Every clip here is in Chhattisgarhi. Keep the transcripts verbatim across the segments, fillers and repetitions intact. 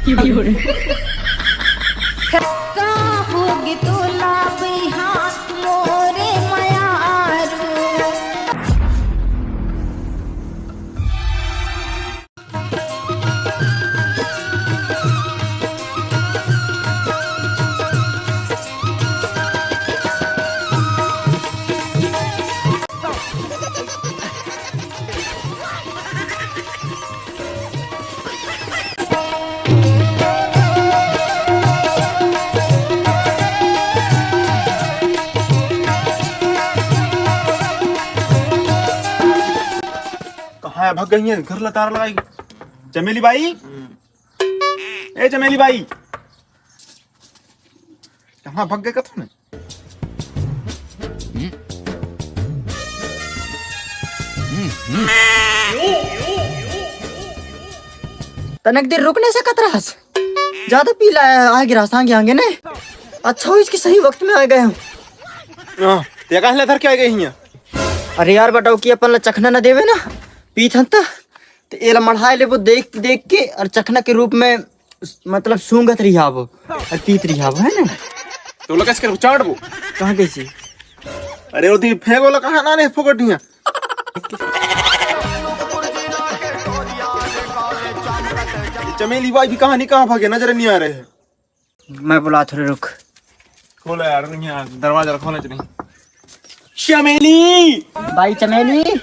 का होगे तोला बिहान मोरे मयारू। कहाँ हे? भग गई हे, घर ला ताला लगाई। चमेली बाई, ए चमेली बाई, कहाँ भग गे कथों ने? तनिक देर रुक नहीं सकत रहस? ज्यादा पी ला, आ गिरा आगे आगे ने। अच्छा होइस कि सही वक्त में आ गे हँव। हाँ, ते काहे ला धर के आ गे हियाँ? अरे यार, बताओ कि अपन ला चखना न देवे ना, पीथन त, त एला मढ़ाए लेबो देख देख के, अउ चखना के रूप में, मतलब, सूंघत रिहाबो अउ पीत रिहाबो, हे ना? तोला कइसे करबो, चाटबो? कहाँ कइसे? अरे, ओती फेंक ओला, कहाँ ना ने फोकट हियाँ। चमेली बाई भी कहाँ नहीं, कहाँ भागे, नजर नहीं आ रहे हैं। मैं बुलात हँव रे, रुक। खोला यार, नहीं यार, दरवाजा खोला नहीं। चमेली! बाई चमेली!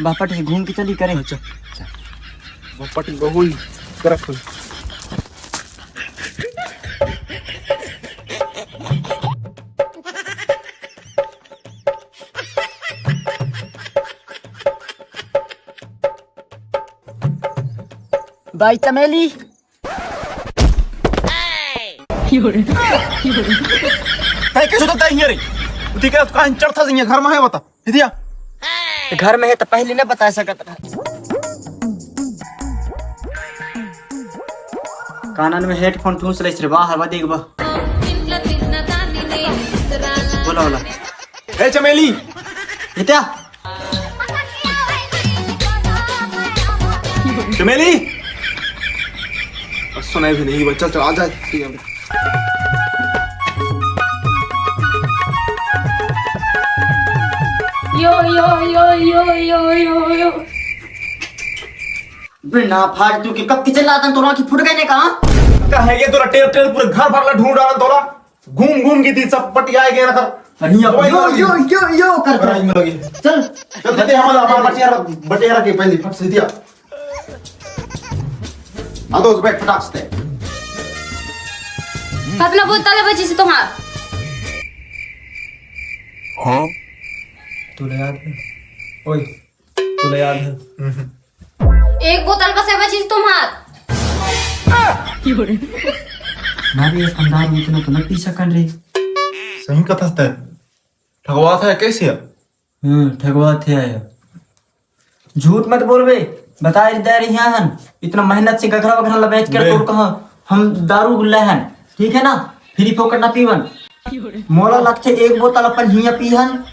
बापट से घूम के चली करे। अच्छा, अच्छा। बापट बहुल तरफ। बाई चमेली। तैं कइसे तो तैं हियाँ रे? तैं कइसे तो कहाँ चढ़थस हियाँ? घर में हे बता। इतिया। घर में हे त पहली न बता सकत रहा। कानन में headphone ठूस लेस रे, वाह, हवा देख बा। बोला, बोला। ए चमेली। इतिया। चमेली। सुनाई भी नहीं बा। चल, चल, आ जा। यो, यो, यो। बिना फालतू के कब किचन लातन, तोरा की फुट गए ने कहा? कहे ये तोरा टेल टेल पूरे घर भर ला ढूंढ डालन तोला। घूम घूम के दी सब पटिया गए ना कर। अरे यो, यो, यो, यो, यो कर। लड़ाई में लगे। चल। चल, देते हमारा, हमारा बटियारा, बटियारा के पहले फट से दिया। आ दो बैठ फटाक से। कतना बोतल बचिस तुम्हार? हाँ? तोला याद हे? ओए, तोला याद हे? एक बोतल बस बचिस तुम्हार। ना रे, हम दारू इतना तो न पी सकन रे। सही कथस तैं। ठगवात हे कइसे? हम्म, ठगवात हे आया। झूठ मत बोलबे, बताए दे रही हन। इतना मेहनत से गघरा वघरा ला बेच कर बे। तोर कहा हम दारू ले हन, ठीक है ना? फिरी फोकट ना पीवन। मोला लगथे एक बोतल अपन हियाँ पी हन।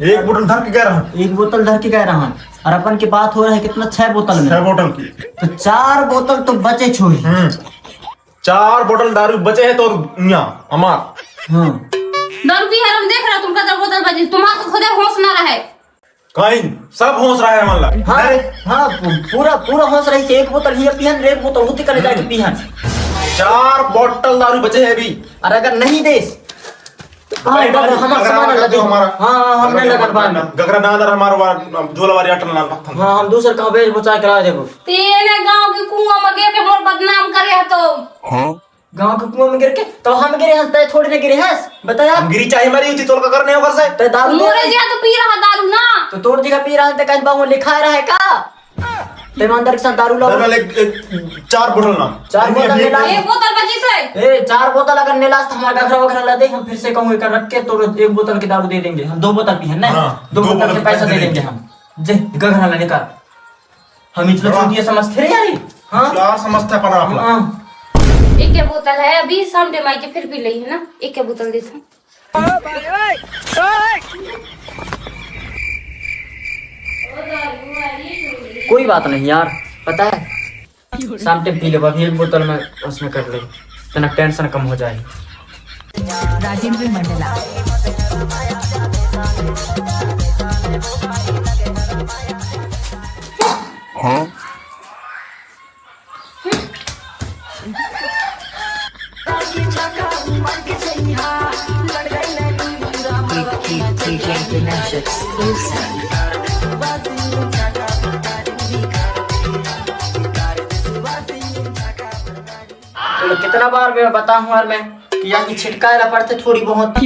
एक बोतल धर के गए रहन। एक बोतल धर के गए रहन। और अपन के बात हो रहा है कितना, छह बोतल में। छह बोतल की। तो चार बोतल तो बचे छोही। हम्म। चार बोतल दारू बचे हे तो यहाँ हमार। हाँ। दारू पी हर हम देख रहा तुमका चार बोतल बचे, तुम्हारा तो खुदे होश ना रहे। कहीं सब होश रहे हमन ला। हाँ, अरे। हाँ, पू-, पूरा, पूरा होश रही से एक बोतल ही पीहन, एक बोतल होती करे जाके पीहन। चार बोतल दारू बचे हे अभी। और अगर नहीं देस, तो हाँ, भाई, अगर भाई, हमारा अगर सामान हमारा लगे। तो हमारा हाँ, हाँ, हमने अगर लगन बांध। गगरा दादर हमारा वा-, झोला वाली अटल नाम रखता। हाँ, हम दूसर कहाँ बेच बचा करा देबो। तेने गांव के कुआं में गिर के मोर बदनाम करे है तो। हाँ? गांव के कुआं में गिर के, तो हम गिरे हस, तय थोड़ी ना गिरे हस, बता यार। हम गिरी चाहे मरी होती, तोर का करने ओकर से? तय दारू मोरे दे जिया तो पी रहा दारू ना। तो तोर जगह पी रहा, तय कहीं बाहु लिखा रहा है का? तय ईमानदार के साथ दारू लाओ। दारू ले, एक, चार बोतल ना। चार बोतल ले ला। एक बोतल बची से। ए, चार बोतल अगर ले लास, तो हमारा गखरा वखरा ला दे, हम फिर से कहूँ एक रख के, तो एक बोतल की दारू दे देंगे। हम दो बोतल पी है ना? हाँ, दो दो बोतल बोतल के की पैसा पैसा दे दे देंगे देंगे। हम। जे, गखरा ला निकाल। हम इतना हाँ। चूतिया समझते रहे यार। हाँ? क्या समझता है अपना आपला? हाँ। एक बोतल है, अभी शाम टाइम आके फिर पी लेही है ना, एक बोतल देता हूँ। कोई बात नहीं यार, पता है, शाम टाइम पी लेबो, अभी एक बोतल में उसमें कर ले, तना टेंशन कम हो जाए। राजेंद्र मंडला। तो कितना बार मैं बताऊं यार मैं कि यहाँ की छिटकाए ला पड़ते थोड़ी बहुत।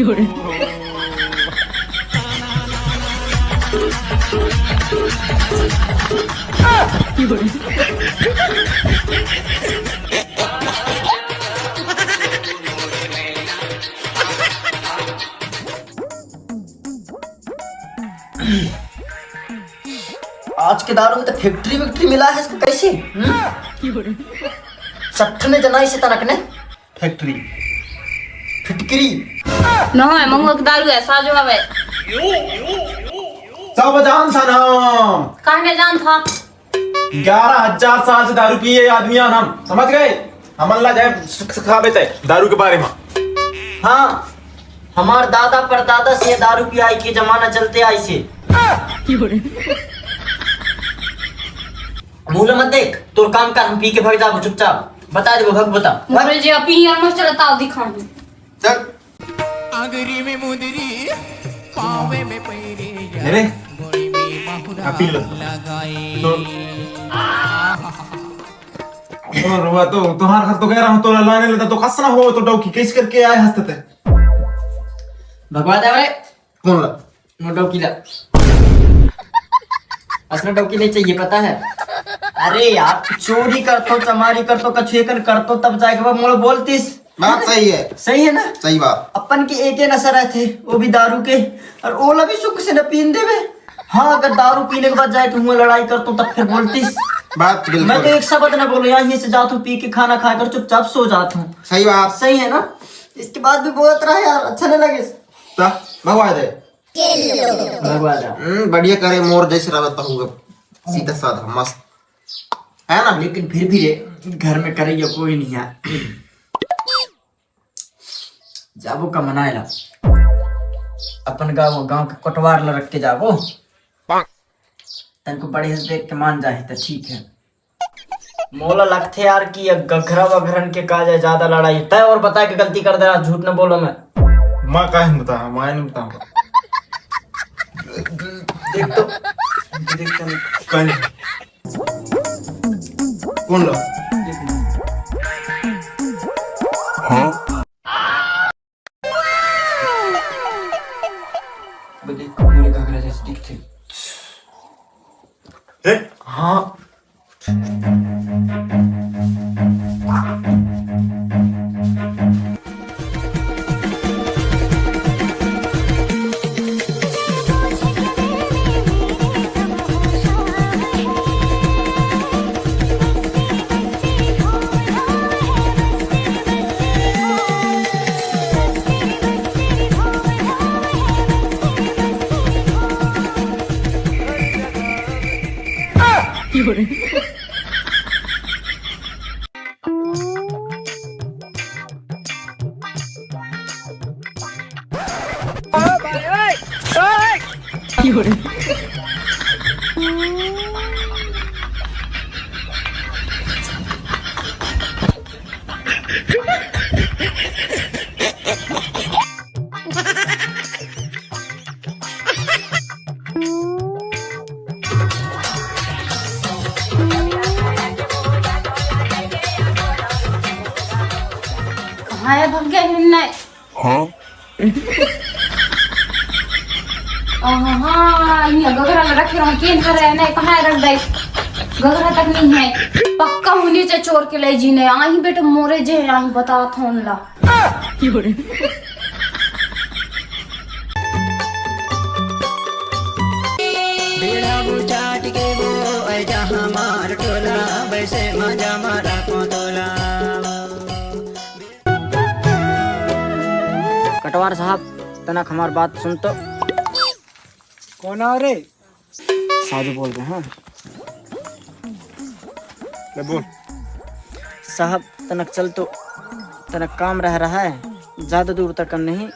आज के दारू में तो फैक्ट्री वैक्ट्री मिला है इसका, कैसे? हम्म? चट्ट ने जना इसे तनक ने फैक्ट्री फिटकरी। न होय, मंगुआ के दारू है, साजो आवे। सब जान था ना। काहे नहीं जान था? ग्यारह हजार साल से दारू पिए आदमी हन हम, समझ गए? हमन ला जाए सिख-, सिखावे तय दारू के बारे में। हाँ, हमार दादा परदादा से दारू पियाई के जमाना चलते आई से। मुंह ला मत देख, तोर काम कर, हम पी के भाग जाबो चुपचाप। बता देबो, भाग बता। मोरे जे अभी यार मत चलता दिखाऊं। चल। आगरी में मुंदरी, पावे में पैरी, ले रे। गोरी में माहुरा आ, पी लो। लगाई। तो, और हुआ तो, तुम्हार घर तो कह रहा हूँ, तो लाने लेता तो कस ना हो, तो डौकी कैसे करके आए हंसते थे? भगवा दे रे। कौन ला? नो डौकीला। असना डौकी नहीं चाहिए, पता है? अरे यार, चोरी करतो, चमारी करतो, कछु एकन करतो, तब जाके वो मोला बोलतीस। बात सही है। सही है ना? सही बात। अपन के एके नशा रहते, वो भी दारू के, और ओला भी सुख से न पीन देवे। हाँ, अगर दारू पीने के बाद जाए तो हुआ लड़ाई करतो, तब फिर बोलतीस। बात बिल्कुल। मैं तो एक शब्द न बोलो, यहीं से जाता हूँ, पी के खाना खाकर चुपचाप सो जाता हूँ। सही बात। सही है ना? इसके बाद भी बोलत रहा यार, अच्छा नहीं लगे। ता, भगवा दे। भगवा दे। हम्म, बढ़िया करे, मोर जैसे रहत होगा, सीधा साधा, मस्त, है ना? लेकिन फिर भी रे, घर में करैया कोई नहीं है। जाबो का मनाए ला, अपन गाँव, गाँव के कोटवार ला रख के जाबो। तनको बड़े से देख के मान जाए तो ठीक है। मोला लगथे यार कि ये गघरा वघरन के का जाए ज्यादा लड़ाई। तय और बता के गलती कर दे, आज झूठ न बोलो मैं। मैं काहे नहीं बताऊँ, मैं नहीं बताऊँ। देख तो, देख तो। कहीं। कौन लो? हाँ? बदे पूरे घाघरा जैसे दिखथे। ए? हाँ। कहाँ है भग गए हिन्ने? हाँ? आहा, इन्हें गगरा में रखे रहो, केन करे, नहीं, कहाँ रख दे? गगरा तक नहीं है। पक्का हूँ नीचे चोर के ले जीने। आही बेटे मोरे जे, आही बता थोन ला। बेड़ा बुचाट के वो ऐ जा हमार टोला, वैसे मजा मारा को तोला। कटवार साहब, तनक हमार बात सुन तो। कौन आ रे? साधु बोल रहे हैं। ले बोल। साहब, तनक चल तो, तनक काम रह रहा है, ज्यादा दूर तक नहीं,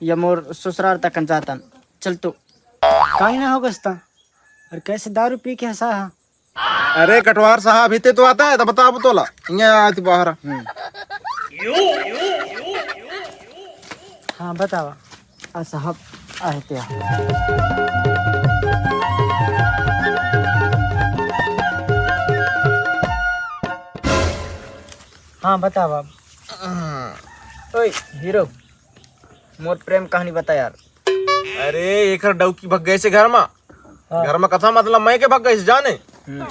या मोर ससुराल तक जातन। चल तो। काई ना होगस ता? और कैसे दारू पी के हंसा हा? अरे कटवार साहब, हिते तो आता है तो बताबो तोला। इहाँ आती बाहर। हाँ, बतावा। आ साहब, आए ते आ। हाँ, बतावा। ओए हीरो, मोर प्रेम कहानी बता यार। अरे, एकर डौकी भग गइसे घर मा। हाँ। घर मा कथा मतलब मैं के भग गइसे जाने। हम्म।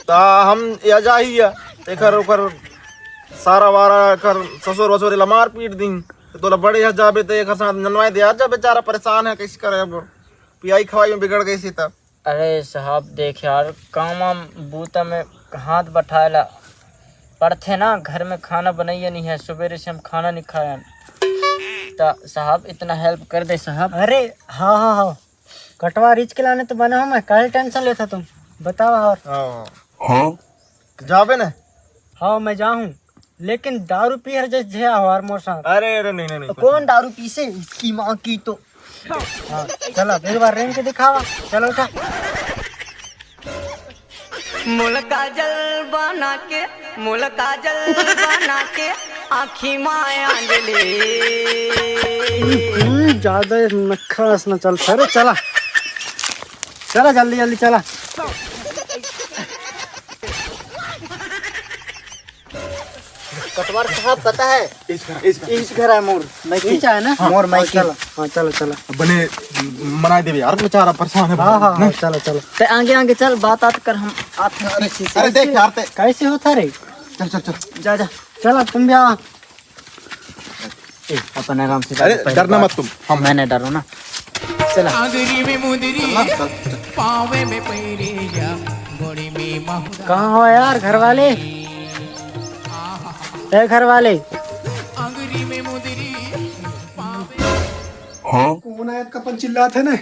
ता हम या जाही या, एकर ओकर सारा वारा एकर ससुर वसुर ला मार पीट दी। तो तोला बड़े यहाँ जाबे तो एकर साथ ननवाए दे, आ जा बेचारा परेशान है, कैसे करे अब, पियाई खवाई में बिगड़ गइसे ता। अरे साहब, देख यार, काम वाम बूता में हाथ बटाए ला पड़थे ना, घर में खाना बनाइए नहीं है, सुबेरे से हम खाना नहीं खाए हन। त साहब, इतना help कर दे साहब। अरे हाँ, हाँ, हाँ, कटवा रिच के लाने तो बना हूँ मैं, काहे tension लेथा तुम? बतावा और। हाँ। हाँ? जाबे ना? हाँ, मैं जाहूँ, लेकिन दारू पी हर जस झे आवार मोर साथ। अरे, अरे, नहीं, नहीं, नहीं, कुछ कौन नहीं। दारू पीसे? इसकी माँ की तो। हाँ, चला, एक बार रेंग के दिखावा। चलो उठा। मुल काजल बना के, मुल काजल बना के, आँखी मा अंजलि। हम्म, ज्यादा नखरा हंसना चलता। अरे चला, चला जल्दी जल्दी चला। कटवार साहब, पता है, इस घर, इस घर। इस घर है मोर, मैं इस है ना? हाँ, मोर, मैं हाँ, चलो, हाँ, चलो, चलो। बने मना देवे यार, बेचारा परेशान है हाँ, बहुत। हाँ, हाँ, नहीं। चलो, चलो। ते आगे, आगे चल, बात, बात कर, हम आते हैं अरे, पीछे से। अरे, देख यार, ते कैसे होता रे? चल, चल, चल। जा, जा। चल, अब तुम भी आओ। ए, अपन आराम से अरे, जाके पहले डरना बात। मत तुम, हम मैं नहीं डरूँ ना। चला। आंगरी में मुंदरी, पावे में पैरिया, गोड़ी में माहुरा। कहाँ हो यार घर वाले? ए घर वाले। आंगरी में मुंदरी, पावे। हाँ? कौन आया का अपन चिल्लात है ना?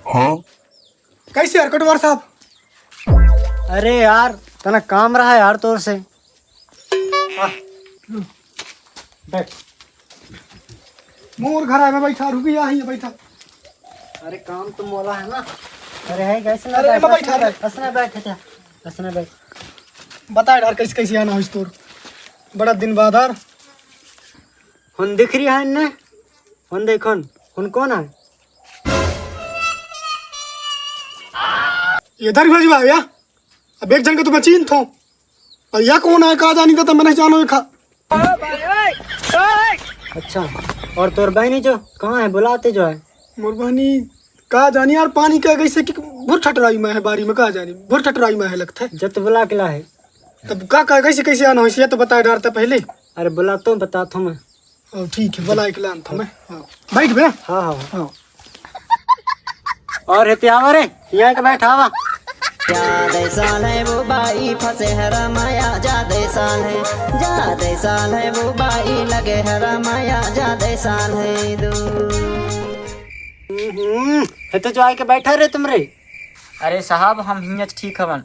हाँ? कैसे यार कटवार साहब? अरे यार, तना काम रहा यार तोर से। आ, बैठ। मोर घर आए में बैठा, रुकी, यहाँ ही बैठा। अरे काम तो मोला है ना। अरे है कैसे ना अरे बैठ, मैं बैठा असने रहे। बैठ, असने बैठ, हटिया, असने बैठ। बता यार, कैसे, कैसे आना हो इस तोर? बड़ा दिन बाद यार। हुन दिख रही है इन्ने? हुन देखो न, हुन कौन है? इधर भेजवा भैया, अब एक जन के तो मैं चीन्हत हूँ, और या कौन है, का जानी, तो मैं नहीं जानो खा। अच्छा, और तोर बहनी जो कहाँ है, बुलाते जो है? मोर बहनी का जानी यार, पानी का कैसे कि भुर ठटराई में है, बारी में का जानी, भुर ठटराई में है लगता है। जब तो बुला के ला है। तब का, का कैसे, कैसे आना हो, ये तो बता डारता पहले। अरे बुला तो, बता तो मैं। हाँ, ठीक है, बुला के लान था मैं। हाँ। बैठ बे। हाँ, हाँ। हाँ। और हेती आवा रे, यहाँ के बैठ आवा। जा दे साल है वो बाई फंसे हरा माया, जा दे साल है, जा दे साल है वो बाई लगे हरा माया, जा दे साल है दो। हम्म, हे तो जो आके बैठा रे तुम रे। अरे साहब, हम हियाँ ठीक हवन।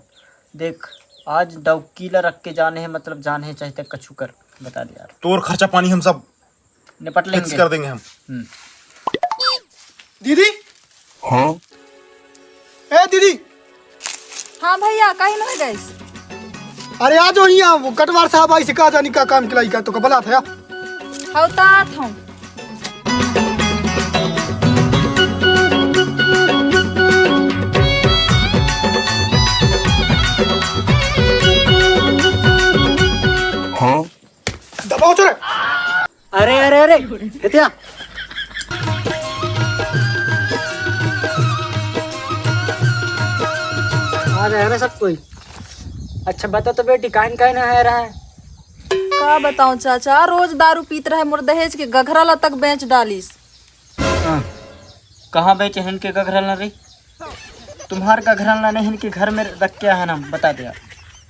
देख, आज डौकी ला रख के जाने है, मतलब जाने है, चाहे तक कछु कर, बता दे यार। तोर खर्चा पानी हम सब निपट fix लेंगे। कर देंगे हम। हम्म। दीदी। हाँ? ए दीदी। हाँ भैया, कहीं ना गइस। अरे आ जाओ यहाँ, वो कटवार साहब आई से का जानी का काम किलाई का तो का बला था। हव तात हूँ। हाँ? दबाओ चले। अरे, अरे, अरे, हेती आ। आ रहे हैं ना सब कोई। अच्छा, बता तो बेटी, काहे न, काहे न आ रहा है? का बताऊं चाचा, रोज दारू पीत रहे, मोर दहेज के गघरा ला तक बेच डालिस। हाँ। कहाँ बेचे हन के गघरा ला रे? तुम्हार गघरा ला नहीं, इनके घर में रख के आए हैं हम, बता दे यार।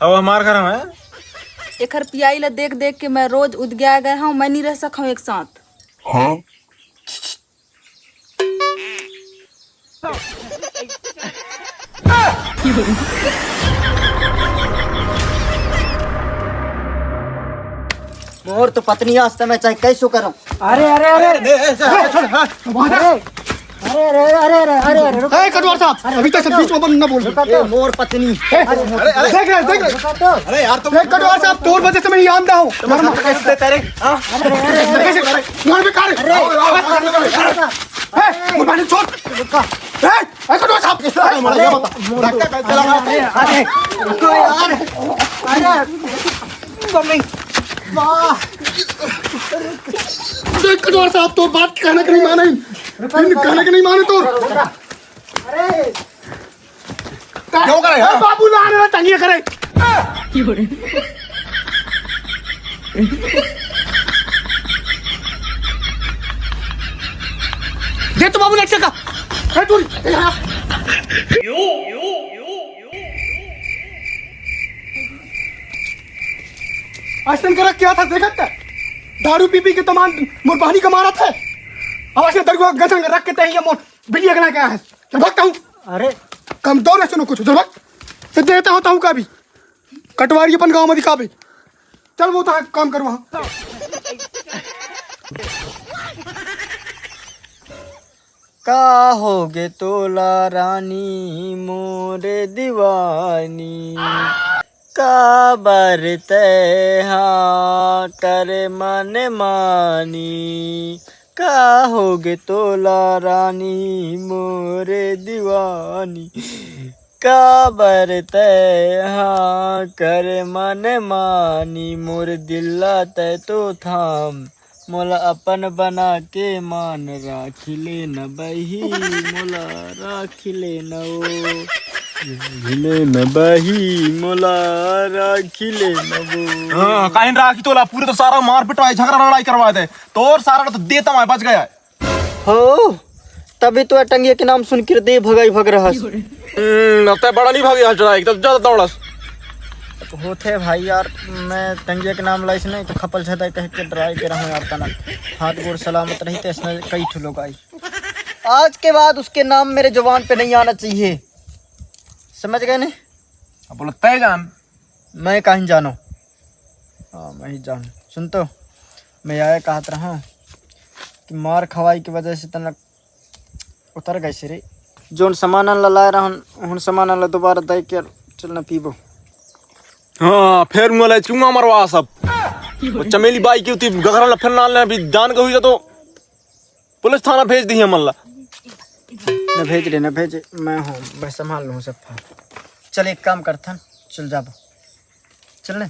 अब हमार घर में। एखर पियाई ला देख देख के मैं रोज उदग्या गए हूँ, मैं नहीं रह सका हूँ एक साथ। हाँ? मोर तो पत्नी, आज तो मैं चाहे कैसो करूं। अरे, अरे, अरे। अरे, अरे, अरे, अरे, अरे, अरे, अरे, रुक। ए, कटवार साहब, अभी तक बीच में बंद ना बोल। ए, मोर पत्नी। ए, अरे, अरे। देख रहे, देख रहे। रुको तो। अरे यार, तुम ए, कटवार साहब, तोर वजह से मैं यहाँ आंदा हूँ। तुम कैसे देते रे? हाँ? अरे, अरे, अरे, कैसे? अरे, यहाँ पे कार है। अरे, अरे, अरे, अरे, अरे, ए, मोर बहन छोड़। रुको। ए, ए, कटवार साहब। अरे, ये बता। धक्का कैसे लगा? अरे, अरे, रुको यार। अरे, मम्मी। वाह। देख कटवार साहब, तोर बात कहने के नहीं माने। रुको, रुको। कहने के नहीं माने तोर। अरे। क्यों करे, हाँ? ए, बाबू ला रे, टंगिया करे। दे तो बाबू लटके का। ए, दूर। ए, हाँ। अइसन करक क्या था, देखत था? दारू पी पी के तमान मोर बहनी का मारत है। अब अइसन दरुआ गधन रख के तही मोर बिटिया के ना क्या है? चल भगता हूँ। अरे। कमजोर है, सुनो कुछ, चल भग। तो देता होता हूँ का भी। कटवारी अपन गाँव में दिखाबे। चल वो तो काम करवा। का होगे तोला रानी मोर दीवानी, काबर तै हाँ कर मन मानी, का होगे तोला रानी मोर दीवानी, काबर तै हाँ कर मन मानी, मोर दिल ला तै तो थाम, मोला अपन बना के मान, राखी ले न बही, मोला राखी ले न वो। राखी ले न बही, मोला राखी ले न वो। हाँ, काहिन राखी तोला, पूरे तो सारा मार पिटवाए, झगड़ा लड़ाई करवाए दे। तोर सारा तो देता मैं बच गया। हो, तभी तो टंगिया के नाम सुन के दे भगाई भग रहा। हम्म, अब तै बड़ा नहीं भागी, आज डराए, तब ज्यादा दौड़स। होथे भाई यार, मैं टंगिया के नाम लाइस नहीं तो खपल छदा कह के डराए के रहूं यार तना। हाथ गोड़ सलामत रही तो इसमें कई ठो लोग आई। आज के बाद उसके नाम मेरे जुबान पे नहीं आना चाहिए, समझ गए ने? अब बोला तय जान। मैं काहिन जानो? हाँ, मैं ही जान। सुन तो, मैं आया कहत रहा कि मार खवाई की वजह से तनक उतर गए से रे। जोन सामान ला लाए रहन, उन सामान ला दोबारा दे के चल न पीबो। हाँ, फिर मोला चुंगा मरवा सब। वो चमेली बाई की उती गघरा ला फिर नाल ने अभी जान के हुई तो पुलिस थाना भेज दी है मन ला। न भेज रे, न भेज, मैं हूँ, मैं संभाल लूँ सब। चल एक काम करथन, चल जाबो। चल ने।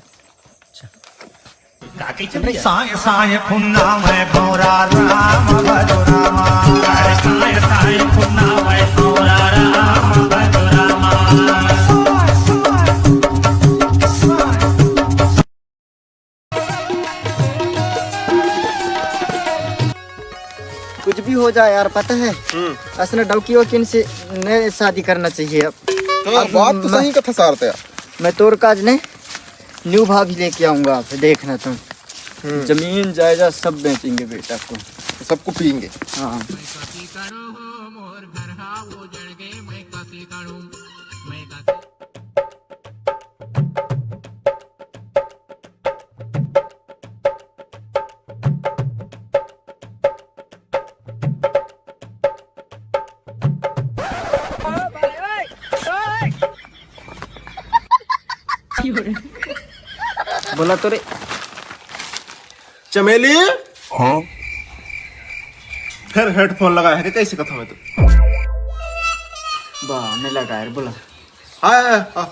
साए साए फुन्ना मैं भौरा राम भजो रामा। साए साए फुन्ना मैं भौरा राम भजो रामा। कुछ भी हो जाए यार, पता है, हम्म। असना डौकी वकीन से नए शादी करना चाहिए अब। हाँ, अब बात तो मैं सही कथा सारते यार। मैं तोर काज ने न्यू भाभी लेके आऊंगा, आप देखना तुम। हम्म। जमीन जायदाद सब बेचेंगे बेटा को। सबको पियेंगे। हाँ। बोला तो रे। चमेली। हाँ। फिर हेडफोन लगाया है कि कैसे कथा में तो? बा, मैं लगाया रे, बोला। हाँ, हाँ, हाँ।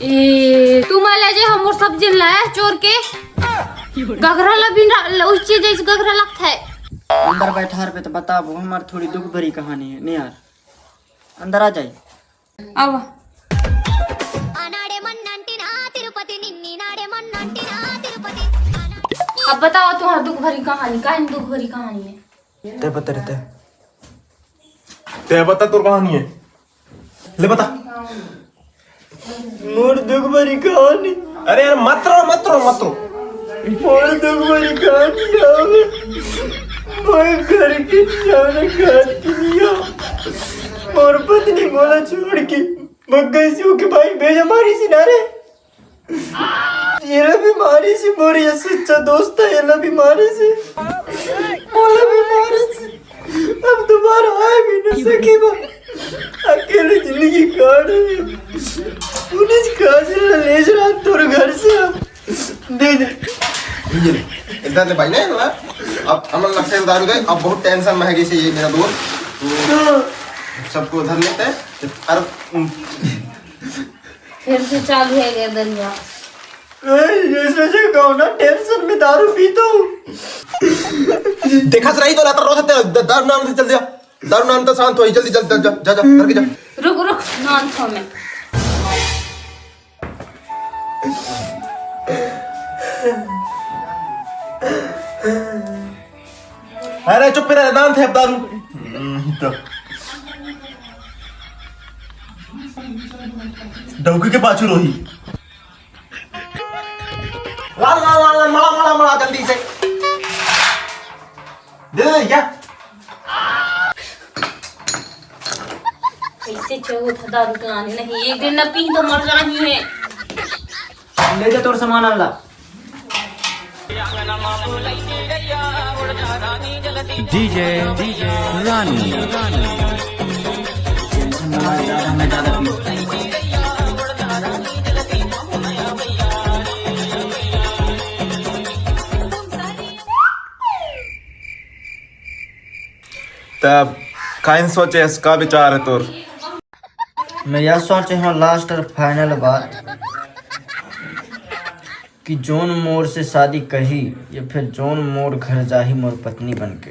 ए, तू मला जे हमर सब्जी लाया चोर के। गघरा ला बिन रा-, ला-, उस चीज जैसे गघरा लगता है। अंदर बैठा पे तो बताबो, हमार थोड़ी दुख भरी कहानी है। नहीं यार, अंदर आ जाए। अब अब बताओ तुम्हारा दुख भरी कहानी, काहे दुख भरी कहानी है? ते बता रे, ते। ते बता, तोर कहानी है। ले बता। मोर दुख भरी कहानी। अरे यार, मत रो, मत रो, मत रो। मोर दुख भरी कहानी आवे। मोर घर के जाने घर के लिया। मोर पत्नी मोला छोड़ के बग्गे सिंह के भाई भेजा मारी सिनारे। एला भी मारिस हे, मोर ये सच्चा दोस्त हे, एला भी मारिस हे, मोला भी मारिस हे। अब दोबारा आए भी नहीं सके बा। अकेले जिंदगी काट रही। पुलिस काजल ले जा तोर घर से। दे दे। ये ले, इधर ले भाई, नहीं ना। अब अमन लगता है दारू दे, अब बहुत टेंशन में है जैसे ये मेरा दोस्त। तो सबको उधर लेते हैं। और फिर से चालू है ये दरिया। ए, इसमें से कौन ना टेंशन में दारू पीता हूँ। देखा तो रही तो लाता रोज द-, दारू नाम से चल दिया। दारू नाम तो शांत हो, जल्दी चल, जा, जा, जा, जा, करके जा। रुक, रुक, नाम था मैं। अरे चुप रह, नाम थे अब दारू। हम्म, तो। डौकी के पाछू रोही। ला, ला, ला, ला, मड़ा, मड़ा, मड़ा, जल्दी से। दे दे, क्या? कैसे चौथ दारू पिलाने नहीं, एक दिन न पी तो मर जानी है। ले जा तोर सामान, अल्लाह। डीजे रानी। टेंशन ना ले, ज्यादा, मैं ज्यादा पीऊँ। तब काइन सोचे, इसका विचार है तोर? मैं यह सोचे हूँ, लास्ट और फाइनल बात, कि जोन मोर से शादी कही या फिर जोन मोर घर जाही मोर पत्नी बन के,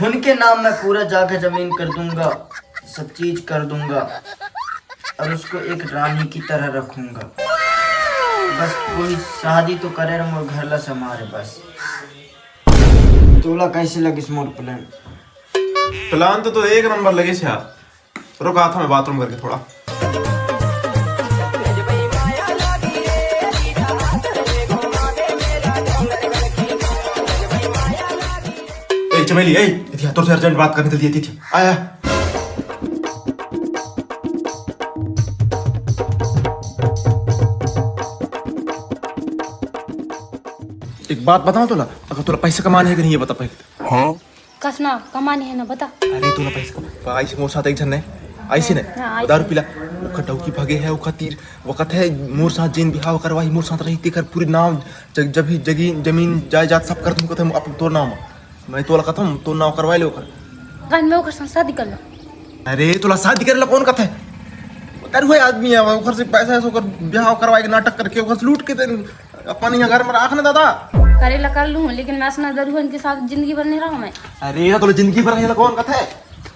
उनके नाम मैं पूरा जायदाद जमीन कर दूंगा, सब चीज कर दूंगा और उसको एक रानी की तरह रखूंगा। बस कोई शादी तो करे और मोर घर ला संभाले बस। तोला कैसे लगिस मोर प्लान? प्लान तो, तो एक नंबर लगिस यार। रुक, आता मैं बाथरूम करके थोड़ा। ए चमेली, ए, इतिया, तोर से अर्जेंट बात करने जल्दी, इतिया, आया। एक बात बताओ तोला, अगर तोला पैसा कमाने है कि नहीं, ये बता पहले। हाँ। कस ना कमाने है ना, बता। अरे तोला पैसा कमा, आइस मोर साथ एक झन ने, आइस ने, हाँ, आइस दारू ने। पीला, ओकर डौकी भागे है, ओकर तीर वकत है, मोर साथ जेन बिहाव करवाही, मोर साथ रही, तेकर पूरे नाम, जग-, जब भी जगी, जमीन, जायदाद सब कर दूं, कथे अपन तोर नाम। मैं तोला कथम, तोर नाम करवाए ले ओकर। कल मैं ओकर साथ शादी कर लो। अरे तोला शादी करे ला कौन कथे? दारू है आदमी है, ओकर से पैसा है, ओकर बिहाव करवाए के नाटक करके, ओकर से लूट के तेन अपन यहाँ घर में राख ना दादा। करे ला कर लूँ, लेकिन मैं असना दरुहन के साथ जिंदगी भर नहीं रहूँ मैं। अरे, ये तो जिंदगी भर नहीं, कौन कथे?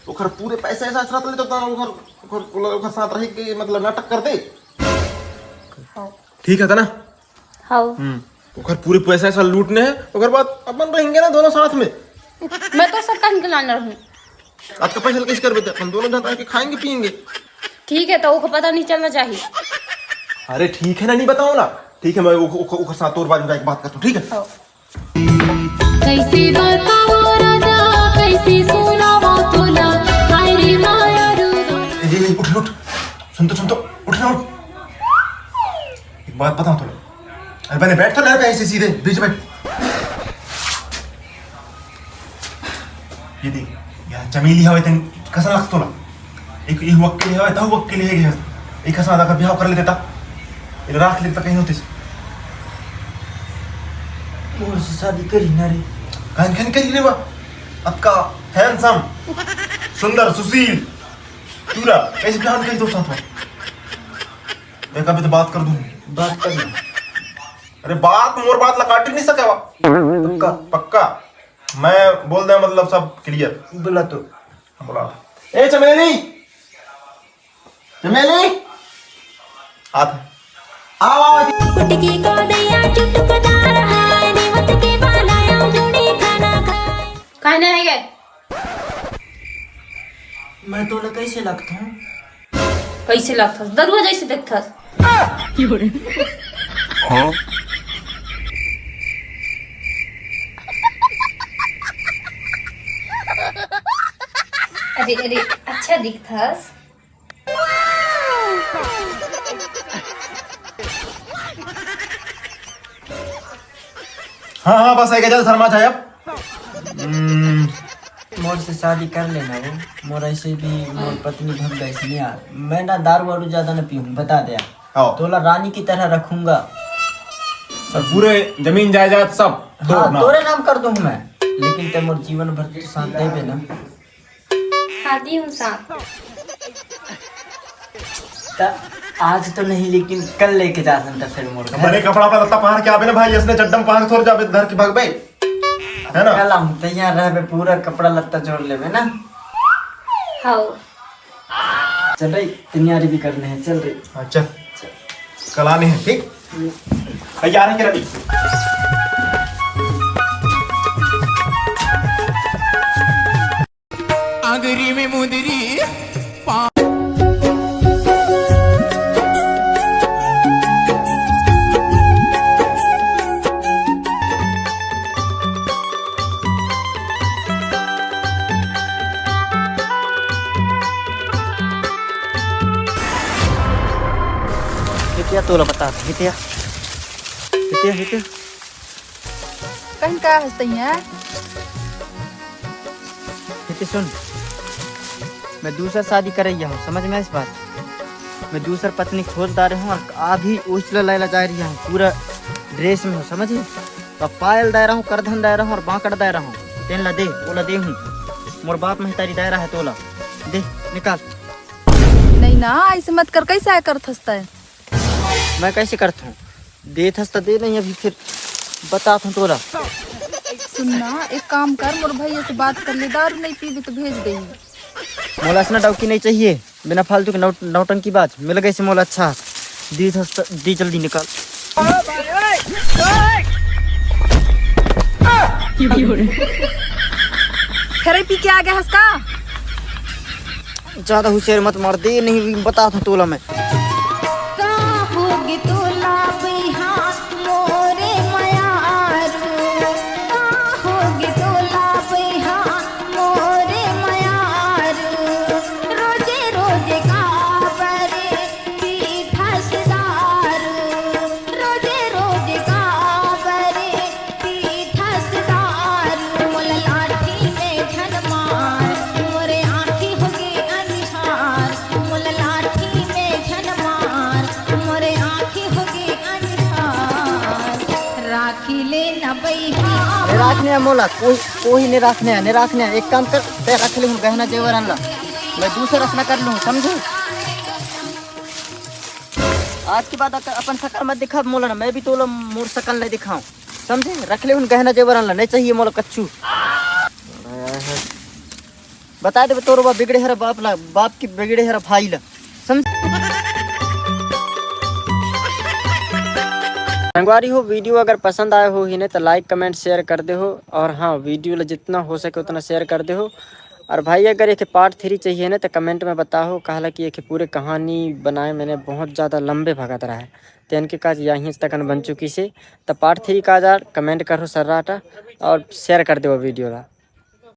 ओखर पूरे पैसे ऐसा असरा तो ले तो ओखर, ओखर, ओखर साथ रह के, मतलब, नाटक कर दे। हाँ। ठीक है ना? हाँ। हम्म। ओखर पूरे पैसे ऐसा लूटने हैं, ओकर बाद अपन रहेंगे ना दोनों साथ में। मैं तो सब कहीं के लाना रहूँ। आज का पैसा कैसे कर बेटा? अपन दोनों जन आके खाएंगे पिएंगे। ठीक है, तो ओको पता नहीं चलना चाहिए। अरे ठीक है ना, नहीं बताओ ना। ठीक है, मैं ओक-, ओक-, ओकर साथ तोर बारे में जाके बात करता हूँ, ठीक है? हाँ। कैसे बताओ राजा, कैसे सुनाओ तोला, हाय रे माया रू। ए, ए, ए, उठ, उठ। सुन तो, सुन तो, उठ ना, उठ। एक बात बताओ तोला। अरे बने बैठ तो ना पे ऐसे सीधे बीच में। ये देख, यार चमेली हवे तन कसन लगतो ला। एक, एक वक्के हवे, दो वक्के ले गए। एक हसन आदा का ब्याह कर लेते ता। इला राख लेता कहीं होते। मोर से शादी करी ना रे। कान खान करी रे बा। अतका handsome, सुंदर, सुशील, तूरा, कैसे ब्याह करी तो साथ में? देख, अभी तो बात कर दूँ। बात कर ना। अरे, बात, मोर बात ला काट नहीं सके बा। पक्का? पक्का। मैं बोल दे, मतलब, सब clear। बुला तो। बुला। ए, चमेली! चमेली! आ। आओ, आओ। कुटकी को दैया चुटुकदार है, रेवत के बाला आम जोड़ी खाना खाए। कहना है ये? मैं तोला कैसे लगता हूँ? कैसे लगथस? दरुआ जैसे देखथस। हाँ? अरे, अरे, अच्छा दिखथस। हाँ हाँ, बस एक हजार धर्मा चाहे अब। हम्म, मोर से शादी कर लेना वो। मोर ऐसे भी मोर पत्नी भग गई थी यार। मैं ना दारू वारू ज्यादा ना पीऊँ, बता दे यार। हाँ। तोला रानी की तरह रखूंगा। और पूरे जमीन जायदाद सब हाँ, तोर नाम। तोरे नाम कर दूँ मैं, लेकिन ते मोर जीवन भर तो साथ देबे ना। खाती हूँ सांप। त आज तो नहीं, लेकिन कल लेके जा सकता फिर मोर घर। बने कपड़ा वपड़ा लत्ता पहन के आबे ना भाई, इसने चड्डम पहन के थोड़ जाबे घर के भागबे, है ना? कल हम तैयार रहबे, पूरा कपड़ा लत्ता जोड़ लेबे ना। हाँ। चल रही, तैयारी भी करने हैं, चल रही। हाँ, चल। कल आने हैं, ठीक? तैयार है क्या रवि? आंगरी में मुंदरी पा- हितिया तोला बता, हितिया, हितिया, हितिया। कहीं का हंसते हैं? हितिया सुन, मैं दूसर शादी करैया हूँ, समझ में इस बात? मैं दूसर पत्नी खोज डारे हूँ और अभी उछला लैला जा रही हूँ, पूरा ड्रेस में हूँ, समझी? तो पायल दायरा हूँ, करधन दायरा हूँ और बांकड़ दायरा हूँ। तेन ला दे, ओला दे हूँ। मोर बाप महतारी दायरा है तोला। दे, निकाल। नहीं ना, ऐसे मत कर, कैसे आया करत हस तै? मैं कैसे करत हूँ? देत हस त दे, नहीं अभी फिर बतात हूँ तोला। सुन ना, एक काम कर, मोर भैया से बात कर ले, दारू नहीं पीबे तो भेज दे। मोला असना डौकी नहीं चाहिए, बिना फालतू के नौ-, नौटंकी बाज। मिल गई से मोला अच्छा, देत हस त दे, जल्दी निकाल। फिर पी के आ गया हस का? ज्यादा हुसियार मत मार दे, नहीं बतात हूँ तोला मैं। का होगे तोला बइहा मोरे मयारू, का होगे तोला बइहा मोरे मयारू, रोजे रोजे काबरे पीथस दारू, रोजे रोजे काबरे पीथस दारू। मोला लाठी में झन मार, मोरे आँखी होगे अंधार। मोला लाठी में झन मार, मोरे आँखी होगे अंधार। राखी ले न बइहा। ने राखने हैं मोला, कोई, कोई ने राखने हैं, ने राखने हैं। एक काम कर, ते रख ले हूँ गहना जेवर ला, मैं दूसर रचना कर लूँ, समझे? आज के बाद अक-, अपन सकल मत दिखा मोला ना, मैं भी तोला मोर सकल नहीं दिखाऊँ। समझे? रख ले उन गहना जेवर ला, नहीं चाहिए मोला कच्चू। बता दे तोर बाप बिगड़े हरा बाप ला, बाप की बिगड़े हरा भाई ला। समझ? संगवारी हो, वीडियो अगर पसंद आए हो ही ने तो लाइक, कमेंट, शेयर कर दे हो। और हाँ, वीडियो ला जितना हो सके उतना शेयर कर दे हो। और भाई, अगर एक पार्ट थ्री चाहिए ना तो कमेंट में बताओ, काहला कि एक पूरे कहानी बनाए मैंने बहुत ज़्यादा लंबे भगत रहा है। तेन के काज यहीं तकन बन चुकी से। त पार्ट थ्री का जा कमेंट करो सर्राटा और शेयर कर देवो वीडियो ला।